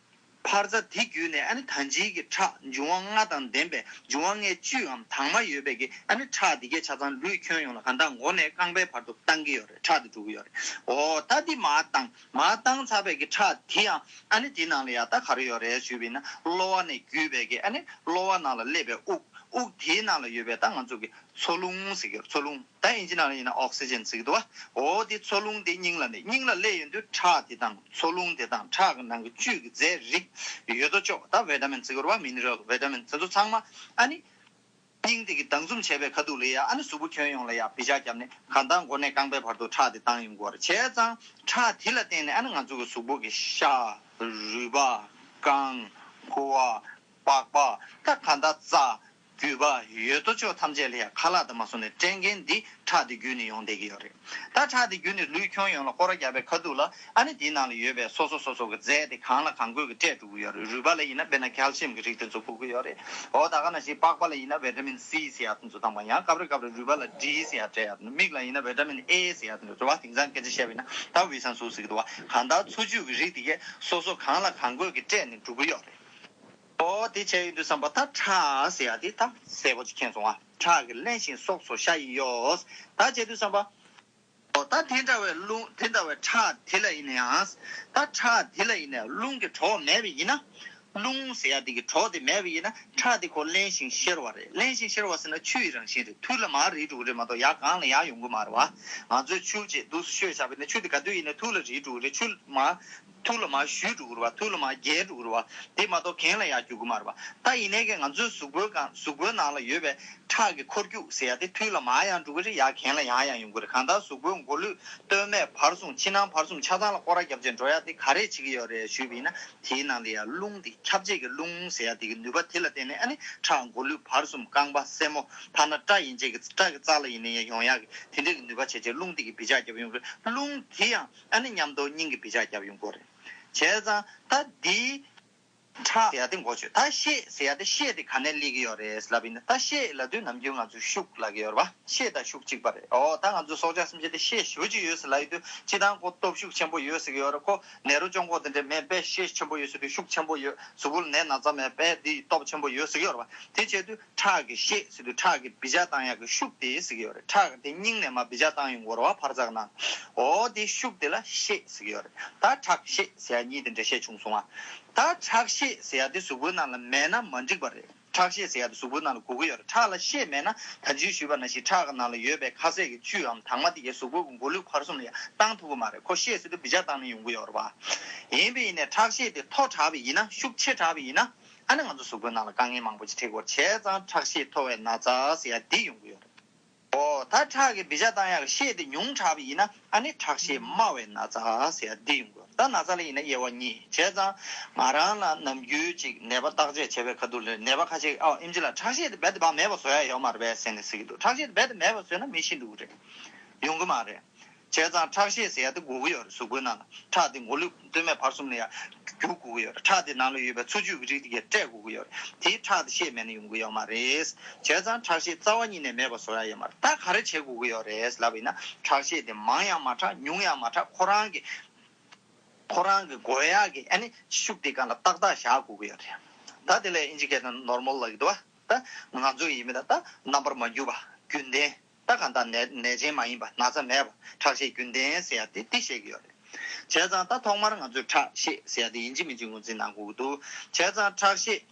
འཕར་རྩ་དེ་བརྒྱུད་ནས་ཨ་ནི་ད་ལྕིའི་གི་ཁྲག་འབྱུང་བ་ལྔ་དང་ལྡན་པའི་འབྱུང་བ་ལྔའི་བཅུད་འམ་དྭངས་མ་ཡོད་པའི་གི་ཨ་ནི་ཁྲག་དེ་གས་ཆ་ཚང་ལུས་ཁྱོན་ཡོངས་ལ་གང་ལྟར་མགོ་ནས་རྐང་པའི་བར་དུ་བཏང་གི་ཡོད་རེད། ཁྲག་དེ་འགྲོ་གི་ཡོད་རེད། འོ་ད་དེ་མར་བཏང་མར་བཏང་ཚར་བའི་གི་ཁྲག་དེ་ཡང་ཨ་ནི་དེའི་ནང་ལ་ཡ་ད་ག་རེ་ཡོད་རེད་ཞུས་པ་ཡིན་ན། གློ་བ་ནས་བརྒྱུད་པའི་གི་ཨ་ནི་གློ་བ་ནང་ལ་སླེབས་པའི་དབུགས། དབུགས་དེའི་ནང་ལ་ཡོད་པའི་ད་ང་ཚོ་གི་འཚོ་རླུང་ཟེར་གྱི་རེད། འཚོ་རླུང་། ད་ཨིན་ཇི་ནང་ལ་ཡིན་ན་ཨོག་སི་ཇན་ཟེར་གྱི་འདུག་བ། འོ་དེ་འཚོ་རླུང་དེ་སྙིང་ལ་ནི་སྙིང་ལ་སླེབས་ཡོང་དུས་ཁྲག་དེ་དང་འཚོ་རླུང་དེ་དང་ཁྲག་གི་ནང་གི་བཅུད་ཀྱི་རྫས་རིགས་ཡོད་དོ་ཅོག་ད་བི་ཊ་མིན་ཟེར་གྱི་རེད་བ། མི་ནི་རལ། བི་ཊ་མིན་དེ་ཚོ་ཚང་མ་ཨ་ནི། སྙིང་དེ་གི་བདག་འཛུམ་བྱས་པའི་ཁ་ཐུག་ལ་ཡ་ཨ་ནི་གཟུགས་པོ་ཁྱོན་ཡོངས་ལ་ཡ་བི་ཇ་བརྒྱབ་ནས་གང་ལྟར་མགོ་ནས་རྐང་པའི་བར་དུ་ཁྲག་དེ་བཏང་ཡོང་གི་ཡོད་རེད། བྱས་ཙང་ཁྲག་དེ་ལ་བརྟེན་ནས་ཨ་ནི་ང་ཚོ་གི་གཟུགས་པོ་གི་ཤ། རུས་པ། རྐང་། ཁུ་བ། པགས་པ། ད་གང་ལྟར་རྩ། རྒྱུས་པ་ཡོད་དོ་ཅོག་ཐམས་ཅད་ལ་ཡ་ཁ་ལག་དང་མ་སོང་ནས་སྐྲན་རྒན་འདི་ཁྲག་དེ་བརྒྱུད་ནས་ཡོང་བསྡད་ཀྱི་ཡོད་རེད། ད་ཁྲག་དེ་བརྒྱུད་ནས་ལུས་ཁྱོན་ཡོངས་ལ་སྐོར་ར་བརྒྱབ་པའི་ཁ་ཐུག་ལ་ཨ་ནི་དེའི་ནང་ལ་ཡོད་པའི་སོ་སོ་སོ་སོ་གི་རྫས་དེ་གང་ལ་གང་དགོས་ཀྱི་སྤྲད་འགྲོ་གི་ཡོད་རེད། རུས་པ་ལ་ཡིན་ན་དཔེར་ན་ཁལ་ཤི་ཡམ་གྱི་རིགས་དེ་ཚོ་དགོས་ཀྱི་ཡོད་རེད། འོ་ད་ག་ནང་བཞིན་པགས་པ་ལ་ཡིན་ན་བི་ཊ་མིན་སི་ཟེར་ཡ་དེ་ཚོ་བཏང་བ། ཡང་སྐབས་རེ་སྐབས་རེ་རུས་པ་ལ་ཌི་ཟེར་ཡ་སྤྲད་ཡ་དེ་ཚོ། མིག་ལ་ཡིན་ན་བི་ཊ་མིན་ཨེ་ཟེར་ཡ་དེ་ཚོ་རེད་བ། དེང་སང་སྐད་ཆ་བཤད་པ་ཡིན་ན་ད་ཝི་སན་སུ་ཟེར་གྱི་འདུག་བ། གང་ལྟར་འཚོ་བཅུད་ཀྱི་རིགས་དེ་གས་སོ་སོ་གང་ལ་གང་དགོས་ཀྱི་སྤྲད་ནས་འགྲོ་གི་ཡོད་རེད། ཨོ་དེ་བྱས་ཡོང་དུས་ཙམ་པ་ད་ཁྲག་ཟེར་ཡ་དེ་ད་གསལ་པོ་ཅིག་མཁྱེན་སོང་ང་། ཁྲག་གི་རླན་ཞིང་སོགས་སོ་ཤ་ཡི་ཡོད། ད་བྱས་དུས་ཙམ་པ། ཨོ་ད་དེ་འདྲ་བའི་རླུང་དེ་འདྲ་བའི་ཁྲག་དེ་ལ་ཡིན་ན་ཡང་། ད་ཁྲག་དེ་ལ་ཡིན་ན་རླུང་གི་གྲོགས་མེད་པ་ཡིན་ན། རླུང་ཟེར་ཡ་དེ་གི་གྲོགས་དེ་མེད་པ་ཡིན་ན་ཁྲག་དེ་ཁོ་རླན་ཞིང་གཤེར་བ་རེད། རླན་ཞིང་གཤེར་བ་ཟེར་ན་ཆུ་ཡི་རང་བཞིན་རེད། ཐུར་ལ་མར་རིལ་འགྲོ་གི་རེད་མ་གཏོགས་ཡར་སྒང་ལ་ཡར་ཡོང་གི་མ་རེད་བ། ང་ཚོས་ཆུ་ཅིག་འདུག་སེ་བཤོས་བཞག་པ་ཡིན་ན་ཆུ་དེ་ག་དུས་ཡིན་ན་ཐུར་ལ་རིལ་འགྲོ་གི་རེད། ཆུ་མར། ཐུར་ལ་མར་བཞུར་འགྲོ་གི་རེད་བ། ཐུར་ལ་མར་རྒྱས་འགྲོ་གི་རེད་བ། དེ་མ་གཏོགས་གྱེན་ལ་ཡར་རྒྱུག་གི་མ་རེད་བ། ད་ཡིན་ནའི་གི་ང་ཚོའི་གཟུགས་པོའི་སྒང་གཟུགས་པོའི་ནང་ལ་ཡོད་པའི་ཁྲག་གི་འཁོར་རྒྱུག་ཟེར་ཡ་དེ་ཐུར་ལ་མར་ཡང་འགྲོ་གི་རེད། ཡར་གྱེན་ལ་ཡང་ཡང་ཡོང་གི་རེད། གང་ལྟར་གཟུགས་པོའི་མགོ་ལུས་སྟོད་སྨད་བར་གསུམ་ཕྱི་ནང་བར་གསུམ་ཆ་ཚང་ལ་སྐོར་ར་བརྒྱབ་བྱས་འགྲོ་ཡ་དེ་ག་རེ་བྱེད་ཀྱི་ཡོད་རེད་ཞུས་པ་ཡིན་ན། དེའི་ནང་ལ་ཡ་རླུང་དེ་ཁྱབ་བྱེད་ཀྱི་རླུང་ཟེར་ཡ་དེ་གི་ནུས་པ་དེ་ལ་བརྟེན་ནས་ཨ་ནི་ཁྲག་མགོ་ལུས་བར་གསུམ་རྐང་པ་སེན་མོ་ཐ་ན་སྐྲ་ཡན་ཆད་ཀྱི་སྐྲ་གི་རྩ་ལ་ཡིན་ན་ཡང་ཡོང་ཡ་གི་དེ་འདྲ་གི་ནུས་པ་བྱས་བྱས་རླུང་དེ་གི་བི་ཇ་བརྒྱབ་ཡོང་གི་རེད། རླུང་དེ་ཡང་ཨ་ནི་མཉམ་དུ་སྙིང་གི་བི་ཇ་བརྒྱབ་ཡོང་གི་རེད། བྱས་ཙང་ད་འདིའི་ཁྲག་ཟེར་ཡ་དེ་འགོ་བརྗོད། ད་ཤེད་ཟེར་ཡ་དེ་ཤེད་དེ་ག་ནས་སླེབས་ཀྱི་ཡོད་རེད་ལབ་ཡིན་ན། ད་ཤེད་ལབ་དུས་ནམ་རྒྱུན་ང་ཚོས་ཤུགས་ལབ་ཀྱི་ཡོད་རེད་བ། ཤེད་དང་ཤུགས་གཅིག་པ་རེད། ཨོ་ད་ང་ཚོ་སྲོག་ཆགས་སེམས་ཅན་དེ་ཤེད་ཞེ་པོ་ཅིག་ཡོད་ཟེར་ལབ་ཡོད་དུས་སྤྱིར་བཏང་ཁོ་སྟོབས་ཤུགས་ཆེན་པོ་ཡོད་ཟེར་གྱི་ཡོད་རེད། ཁོ་ནད་རོ་གཅོང་གོག་དེ་འདྲ་མེད་པས་ཤེད་ཆེན་པོ་ཡོད་ཟེར་དུས་ཤུགས་ཆེན་པོ་ཡོད། གཟུགས་པོ་ལ་ནད་ན་ཚ་མེད་པས་དེ་སྟོབས་ཆེན་པོ་ཡོད་ཟེར་གྱི་ཡོད་རེད་བ། དེ་བྱས་དུས་ཁྲག་གི་ཤེད་ཟེར་དུས་ཁྲག་གི་བི་ཇ་བཏང་ཡག་གི་ཤུགས་དེ་ཟེར་གྱི་ཡོད་རེད། ཁྲག་དེ་སྙིང་ནས་མར་བི་ཇ་བཏང་ཡོང་གི་ཡོད་རེད་བ། འཕར་རྩ་ནང་། ཨོ་དེ་ཤུགས་དེ་ལ་ཤེད་ཟེར་གྱི་ཡོད་རེད། ད་ཁྲག་ཤེད་ཟེར་ཡ་གཉིས་དེ་འདྲ་བཤད་བྱུང་སོང་ང་། ད་ཁྲག་ཤེད་ཟེར་ཡ་དེ་གཟུགས་པོའི་ནང་ལ་མེད་ན་མ་འགྲིག་པ་རེད། ཁྲག་ཤེད་ཟེར་ཡ་དེ་གཟུགས་པོའི་ནང་ལ་དགོས་ཀྱི་ཡོད་རེད། ཁྲག་ལ་ཤེད་མེད་ན་ད་ཅི་ཞུས་པ་ནང་བཞིན་ཁྲག་གི་ནང་ལ་ཡོད་པའི་ཁ་ཟས་ཀྱི་བཅུད་འམ་དྭངས་མ་དེ་གས་གཟུགས་པོ་གི་མགོ་ལུས་བར་གསུམ་ལ་ཡང་བཏང་ཐུབ་ཀྱི་མ་རེད། ཁོ་ཤེད་ཟེར་དུས་བི་ཇ་བཏང་ནས་ཡོང་གི་ཡོད་རེད་བ། ཡིན་པས་ཡིན་ནས་ཁྲག་ཤེད་དེ་མཐོ་དྲགས་པ་ཡིན་ན། ཤུགས་ཆེ་དྲགས་པ་ཡིན་ན། ཨ་ནི་ང་ཚོ་གཟུགས་པོའི་ནང་ལ་དཀའ་ངལ་མང་པོ་ཅིག་འཕྲད་ཀྱི་ཡོད་རེད། བྱས་ཙང་ཁྲག་ཤེད་མཐོ་བའི་ན་ཚ་ཟེར་ཡ་འདི་ཡོང་གི་ཡོད་རེད། ཨོ་ད་ཁྲག་གི་བི་ཇ་བཏང་ཡག་གི་ཤེད་དེ་ཉུང་དྲགས་པ་ཡིན་ན་ཨ་ནི་ཁྲག་ཤེད་དམའ་བའི་ན་ཚ་ཟེར་ཡ་འདི་ཡོང་གི་ཡོད་རེད། ད་ན་ཚ་ལ་ཡིན་ན་དབྱེ་བ་གཉིས། བྱས་ཙང་ང་རང་ལ་ནམ་རྒྱུན་ཅིག་ནད་པ་བརྟག་དཔྱད་བྱས་པའི་ཁ་ཐུག་ལ་ནད་པ་ཁ་ཤས་ཨོ་ཨེམ་ཆི་ལགས་ཁྲག་ཤེད་དེ་རྦད་དེ་བ་མེད་པ་བཟོ་ཡ་ཡོད་མ་རེད་པས་ཟེར་ནས་ཟེར་གྱི་འདུག་ཁྲག་ཤེད་དེ་རྦད་དེ་མེད་པ་བཟོས་ན་མི་ཤི་འགྲོ་གི་རེད། ཡོང་གི་མ་རེད། བྱས་ཙང་ཁྲག་ཤེད་ཟེར་ཡ་དེ་དགོས་ཀྱི་ཡོད་རེད། གཟུགས་པོའི་ནང་ལ་ཁྲག་དེ་མགོ་ལུས་སྟོད་སྨད་བར་གསུམ་ལ་ཡ་རྒྱུག་དགོས་ཀྱི་ཡོད་རེད། ཁྲག་དེ་ནང་ལ་ཡོད་པའི་འཚོ་བཅུད་ཀྱི་རིགས་དེ་གས་སྤྲད་དགོས་ཀྱི་ཡོད་རེད། དེའི་ཁྲག་དེ་ཤེད་མེད་ན་ཡོང་གི་ཡོད་མ་རེད། བྱས་ཙང་ཁྲག་ཤེད་རྩ་བ་ཉིད་ནས་མེད་པ་བཟོ་ཡ་ཡོད་མ་རེད། ད་ག་རེ་བྱེད་དགོས་ཀྱི་ཡོད་རེད་ལབ་པ་ཡིན་ན། ཁྲག་ཤེད་དེ་མང་ཡང་མ་དྲགས་ཉུང་ཡང་མ་དྲགས་ཁོ་རང་གི་ཁོ་རང་གི་དགོས་ཡག་གི་ཨ་ནི་ཤུགས་དེ་སྒང་ལ་ཏག་ཏག་བཞག་དགོས་ཀྱི་ཡོད་རེད། ད་དེ་ལ་ཨིན་ཇི་སྐད་ནང་ནོར་མལ་ལབ་ཀྱི་འདུག་བ། ད་ང་ཚོ་ཡིན་མིན་ད་ད་རྣམ་པར་མ་འགྱུར་བ་རྒྱུན་ལྡན། ད་གང་ལྟར་ནད་ནད་ཅན་མ་ཡིན་པ་ན་ཚ་མེད་པ་ཁྲག་ཤེད་རྒྱུན་ལྡན་ཟེར་ཡ་དེ་དེ་བཤད་ཀྱི་ཡོད་རེད། བྱས་ཙང་ད་ཐོག་མར་ང་ཚོས་ཁྲག་ཤེད་ཟེར་ཡ་དེ་ཡིན་གཅིག་མིན་གཅིག་ངོས་འཛིན་གནང་དགོས་ཀྱི་འདུག་བྱས་ཙང་ཁྲག་ཤེད།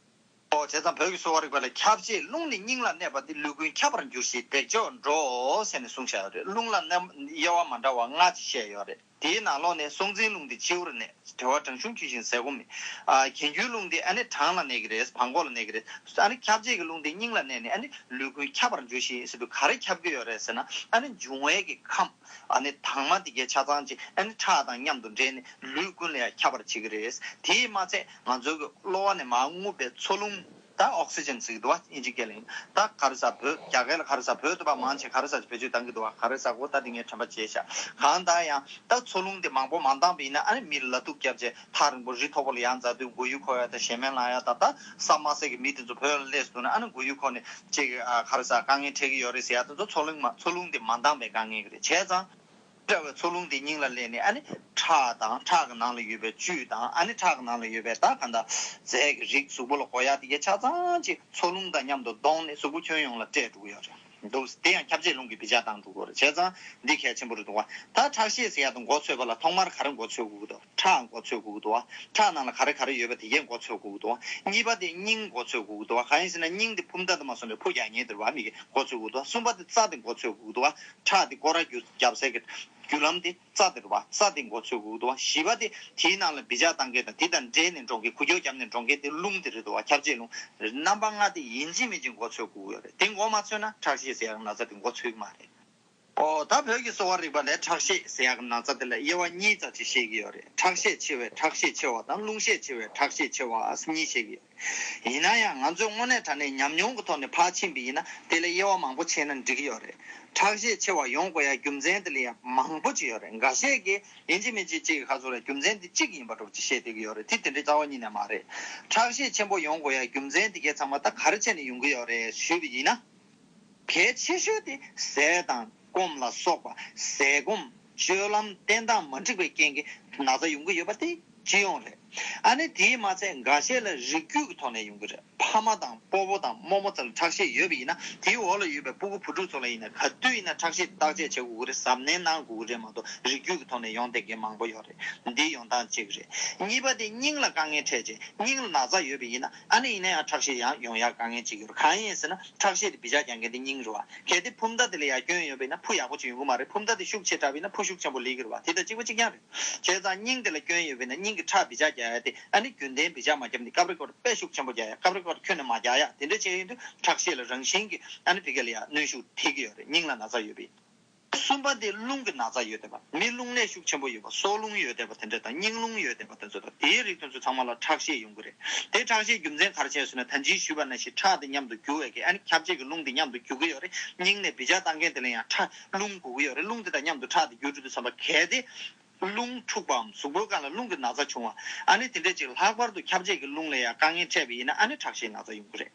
ཨོ་བྱས་ཙང་བོད་ཀྱི་གསོ་བ་རིག་པ་ལ་ཁྱབ་བྱེད་རླུང་ནི་སྙིང་ལ་གནས་པ་དེ་ལུས་ཀུན་ཁྱབ་པར་འགྱུར་ཞིང་བདེ་མཆོག་འགྲོ་ཟེར་ནས་གསུངས་བཞག་ཡོད་རེད། རླུང་ལ་ནི་དབྱེ་བ་མ་འདྲ་བ་ལྔ་ཅིག་བཤད་ཡོད་རེད། དེའི་ནང་ལོགས་ནས་སྲོག་འཛིན་རླུང་དེ་སྤྱི་བོར་གནས། དྲི་བ་བྲང་ཆུང་ཆུ་ཤིང་ཟས་སྐོམ་མེད། ཨ་གྱེན་རྒྱུའི་རླུང་དེ་ཨ་ནི་བྲང་ལ་གནས་ཀྱི་རེད། བྲང་ཁོག་ལ་གནས་ཀྱི་རེད། ཨ་ནི་ཁྱབ་བྱེད་ཀྱི་རླུང་དེ་སྙིང་ལ་གནས་ནས་ཨ་ནི་ལུས་ཀུན་ཁྱབ་པར་འགྱུར་ཞིང་ཟེར་དུས་ག་རེ་ཁྱབ་ཀྱི་ཡོད་རེད་ཟེར་ན། ཨ་ནི་འབྱུང་བའི་གི་ཁམས་ཨ་ནི་དྭངས་མ་དེ་གའི་ཆ་ཚང་ཅིག་ཨ་ནི་ཁྲག་དང་མཉམ་དུ་འདྲེས་ནས་ལུས་ཀུན་ལ་ཡང་ཁྱབ་པར་བྱེད་ཀྱི་རེད། དེས་མ་ཚད་ང་ཚོའི་གི་གློ་བ་ནས་མར་རྔུབ་པའི་འཚོ་རླུང་ ད་ཨོག་སི་ཇན་ཟེར་གྱི་འདུག་བ། ཨིན་ཇི་སྐད་ལ་ཡིན། ད་ག་རེ་ཟ་བོད་རྒྱ་སྐད་ལ་ག་རེ་ཟ། བོད་དུ་བ་མང་ཆེ་ག་རེ་ཟ་བེད་སྤྱོད་བཏང་གི་འདུག་བ། ག་རེ་ཟ་གོ། ད་འདི་ངས་དྲན་པ་བརྗེད་ཤག་གང་ལྟར་ཡང་ད་འཚོ་རླུང་དེ་མང་པོ་མ་བཏང་པ་ཡིན་ན། ཨ་ནི་མི་ལ་ལ་ཐུག་བརྒྱབ་བྱས་ཐག་རིང་པོ་རི་མཐོ་པོ་ལ་ཡར་འཛེགས་དུས་མགོ་ཡུ་འཁོར་ཡ་དང་ཞེ་མེར་ལངས་ཡ་དང་། ད་ས་དམའ་ས་གི་མི་དེ་ཚོ་བོད་ལ་སླེབས་སོང་ན། ཨ་ནི་མགོ་ཡུ་འཁོར་ནས་ཅིག་ཨ་ག་རེ་ཟ་དཀའ་ངལ་འཕྲད་ཀྱི་ཡོད་རེད་ཟེར་ཡ་དེ་ཚོ། འཚོ་རླུང་མ་འཚོ་རླུང་དེ་མ་འདང་བའི་དཀའ་ངལ་གྱི་རེད། བྱས་ཙང་། འདྲ་བའི་འཚོ་རླུང་དེ་སྙིང་ལ་སླེབས་ནས། ཨ་ནི་ཁྲག་དང་ཁྲག་གི་ནང་ལ་ཡོད་པའི་བཅུད་དང་། ཨ་ནི་ཁྲག་གི་ནང་ལ་ཡོད་པའི་ད་གང་ལྟར་རྫས་ཀྱི་རིགས་གཟུགས་པོ་ལ་དགོས་ཡ་དེ་གའི་ཆ་ཚང་ཅིག་འཚོ་རླུང་དང་མཉམ་དུ་བསྡོངས་ནས་གཟུགས་པོ་ཁྱོན་ཡོངས་ལ་སྤྲད་འགྲོ་གི་ཡོད་རེད་འདུག་དེ་ཡང་ཁྱབ་བྱེད་རླུང་གིས་བི་ཇ་བཏང་འགྲོ་གི་ཡོད་རེད། བྱས་ཙང་འདི་གལ་ཆེན་པོ་རེད་འདུག་བ། ད་ཁྲག་ཤེད་ཟེར་ཡ་དང་མགོ་ཚོས་པ་ལ་ཐོག་མར་ག་རེ་མགོ་ཚོས་དགོས་ཀྱི་འདུག་ཁྲག་མགོ་ཚོས་དགོས་ཀྱི་འདུག་བ། ཁྲག་ནང་ལ་ག་རེ་ག་རེ་ཡོད་པ་དེ་གས་མགོ་ཚོས་དགོས་ཀྱི་འདུག་བ། གཉིས་པ་དེ་སྙིང་མགོ་ཚོས་དགོས་ཀྱི་འདུག་བ། གང་ཡིན་ཟེར་ན་སྙིང་དེ་ཕུ་མདའ་དེ་མ་སོང་ནས་ཕུ་རྒྱག་མཁན་དེ་རེད་བ། མི་གིས་མགོ་ཚོས་དགོས་ཀྱི་འདུག་བ། གསུམ་པ་དེ་རྩ་དེ་མགོ་ཚོས་དགོས་ཀྱི་འདུག་བ། ཁྲག་དེ་སྐོར་ར་རྒྱུ་རྒྱབ་སའི་གི་རྒྱུ་ལམ་དེ་རྩ་དེ་རེད་བ། རྩ་དེ་མགོ་ཚོས་དགོས་ཀྱི་འདུག་བ། བཞི་པ་དེ་དེའི་ནང་ལ་བི་ཇ་བཏང་མཁན་དང་དེ་དང་འབྲེལ་ནས་འགྲོ་མཁན། འགུལ་སྐྱོད་བརྒྱབ་ནས་འགྲོ་མཁན་དེ་རླུང་དེ་རེད་འདུག་བ། ཁྱབ་བྱེད་རླུང་། རྣམ་པ་ལྔ་དེ་ཡིན་གཅིག་མིན་གཅིག་མགོ་ཚོས་དགོས་ཀྱི་ཡོད་རེད། དེ་མགོ་མ་ཚོས་ན་ཁྲག་ཤེད་ཟེར་ཡག་ན་ཚ་དེ་མགོ་ཚོས་ཀྱི་མ་རེད། ཨོ། ད་བོད་ཀྱི་གསོ་བ་རིག་པ་ལས་ཁྲག་ཤེད་ཟེར་ཡག་ན་ཚ་དེ་ལ་དབྱེ་བ་གཉིས་ཙམ་ཅིག་བཤད་ཀྱི་ཡོད་རེད། ཁྲག་ཤེད་ཆེ་བའི་ཁྲག་ཤེད་ཆེ་བ་དང་། རླུང་ཤེད་ཆེ་བའི་ཁྲག་ཤེད་ཆེ་བ་གཉིས་བཤད་ཀྱི་ཡོད་རེད། ཡིན་ན་ཡང་ང་ཚོས་དངོས་གནས་དྲང་གནས་ཉམས་མྱོང་གི་ཐོག་ནས་ཕར་ཕྱིན་པ་ཡིན་ན། དེ་ལ་དབྱེ་བ་མང་པོ་ཕྱེ་ན་འགྲིག་གི་ཡོད་རེད། ཁྲག་ཤེད་ཆེ་བ་ཡོང་དགོས་ཡ་རྒྱུ་མཚན་དེ་ལ་ཡང་མང་པོ་ཅིག་ཡོད་རེད། འགའ་ཤས་ཀྱིས་ཡིན་གཅིག་མིན་གཅིག་ཅིག་གི་ཁ་ཚུར་ལ་རྒྱུ་མཚན་དེ་གཅིག་ཡིན་པ་འདྲ་པོ་ཅིག་བཤད་བསྡད་ཀྱི་ཡོད་རེད། དེ་དེ་འདྲའི་རྩ་བ་ཉིད་ནས་མ་རེད། ཁྲག་ཤེད་ཆེན་པོ་ཡོང་དགོས་ཡ་རྒྱུ་མཚན་དེ་གས་ཚང་མ་ད་ག་རེ་བྱས་ནས་ཡོང་གི་ཡོད་རེད་ཞུས་པ་ཡིན་ན། གལ་ཆེ་ཤོས་དེ་ཟས་དང་སྐོམ་ལ་སོགས་པ། ཟས་སྐོམ་སྤྱོད་ལམ་བསྟེན་སྟངས་མ་འགྲིག་པའི་རྐྱེན་གྱིས་ན་ཚ་ཡོང་གི་ཡོད་པ་དེ་སྤྱི་ཡོངས་རེད། ཨ་ནི་དེས་མ་ཚད་འགའ་ཤས་ལ་རིགས་རྒྱུད་ཀྱི་ཐོག་ནས་ཡོང་གི་རེད། ཕ་མ་དང་སྤོ་བོ་དང་རྨོ་མོ་ཚོ་ལ་ཁྲག་ཤེད་ཡོད་པ་ཡིན་ན། དེའི་འོག་ལ་ཡོད་པའི་སྤུ་གུ་བུ་ཕྲུག་ཚོ་ལ་ཡིན་ན་ག་དུས་ཡིན་ན་ཁྲག་ཤེད་བརྟག་དཔྱད་བྱེད་དགོས་ཀྱི་རེད། གཟབ་ནན་གནང་དགོས་ཀྱི་རེད་མ་གཏོགས། རིགས་རྒྱུད་ཀྱི་ཐོག་ནས་ཡོང་བསྡད་མཁན་མང་པོ་ཡོད་རེད། འདི་ཡོང་སྟངས་གཅིག་རེད། གཉིས་པ་དེ་སྙིང་ལ་དཀའ་ངལ་འཕྲད་བྱས་སྙིང་ལ་ན་ཚ་ཡོད་པ་ཡིན་ན། ཨ་ནི་ཡིན་ན་ཡང་ཁྲག་ཤེད་ཡང་ཡོང་ཡག་དཀའ་ངལ་ཅིག་ཡོད་རེད། གང་ཡིན་ཟེར་ན་ཁྲག་ཤེད་དེ་བི་ཇ་རྒྱག་མཁན་དེ་སྙིང་རེད་བ། གལ་ཏེ་ཕུ་མདའ་དེ་ལ་ཡང་སྐྱོན་ཡོད་པ་ཡིན་ན་ཕུ་ཡག་པོ་ཅིག་ཡོང་གི་མ་རེད། ཕུ་མདའ་དེ་ཤུགས་ཆེ་དྲགས་པ་ཡིན་ན་ཕུ་ཤུགས་ཆེན་པོ་ལུས་ཀྱི་རེད་བ། དེ་དང་གཅིག་པ་གཅིག་རྐྱང་རེད། བྱས་ཙང་སྙིང་དེ་ལ་སྐྱོན་ཡོད་པ་ཡིན་ན་སྙིང་གི་ཁྲག་བི་ཇ་རྒྱག་ཡ་དེ། ཨ་ནི་རྒྱུན་ལྡན་བི་ཇ་མ་བརྒྱབ་ནས་སྐབས་རེ་སྐབས་རེ་དཔེ་ཤུགས་ཆེན་པོ་རྒྱག་ཡ། སྐབས་རེ་སྐབས་རེ་ཁྱོན་ནས་མ་རྒྱག་ཡ། དེ་འདྲ་བྱས་ཡོང་དུས་ཁྲག་ཤེད་ལ་རང་བཞིན་གྱིས་ཨ་ནི་བི་ག་ལ་ཡ་གནོན་ཤུགས་ཐེབས་ཀྱི་ཡོད་རེད། སྙིང་ལ་ན་ཚ་ཡོད་པ་ཡིན། གསུམ་པ་དེ་རླུང་གི་ན་ཚ་ཡོད་བསྡད་པ། མི་རླུང་ནད་ཤུགས་ཆེན་པོ་ཡོད་པ། སྲོག་རླུང་ཡོད་བསྡད་པ་དེ་འདྲ་དང་། སྙིང་རླུང་ཡོད་བསྡད་པ་དེ་ཚོ་དང་། དེའི་རིགས་དེ་ཚོ་ཚང་མ་ལ་ཁྲག་ཤེད་ཡོང་གི་རེད། དེ་ཁྲག་ཤེད་རྒྱུ་མཚན་ག་རེ་བྱས་ཟེར་ན། ད་གིན་ཞུས་པ་ནང་བཞིན་ཁྲག་དེ་མཉམ་དུ་རྒྱུ་བའི་གི་ཨ་ནི་ཁྱབ་བྱེད་ཀྱི་རླུང་དེ་མཉམ་དུ་རྒྱུ་གི་ཡོད་རེད། སྙིང་ནས་བི་ཇ་བཏང་མཁན་དེ་ལ་ཡང་ཁྲག་རླུང་དགོས་ཀྱི་ཡོད་རེད། རླུང་དེ་དང་མཉམ་དུ་ཁྲག་དེ་རྒྱུ་འགྲོ་དུས་ཙམ་པ། གལ་ཏེ་རླུང་འཁྲུགས་པའམ་གཟུགས་པོའི་སྒང་ལ་རླུང་གི་ན་ཚ་བྱུང་བ། ཨ་ནི་དེ་འདྲ་ཅིག་ལྷག་པར་དུ་ཁྱབ་བྱེད་ཀྱི་རླུང་ལ་ཡང་དཀའ་ངལ་འཕྲད་པ་ཡིན་ན། ཨ་ནི་ཁྲག་ཤེད་ན་ཚ་ཡོང་གི་རེད།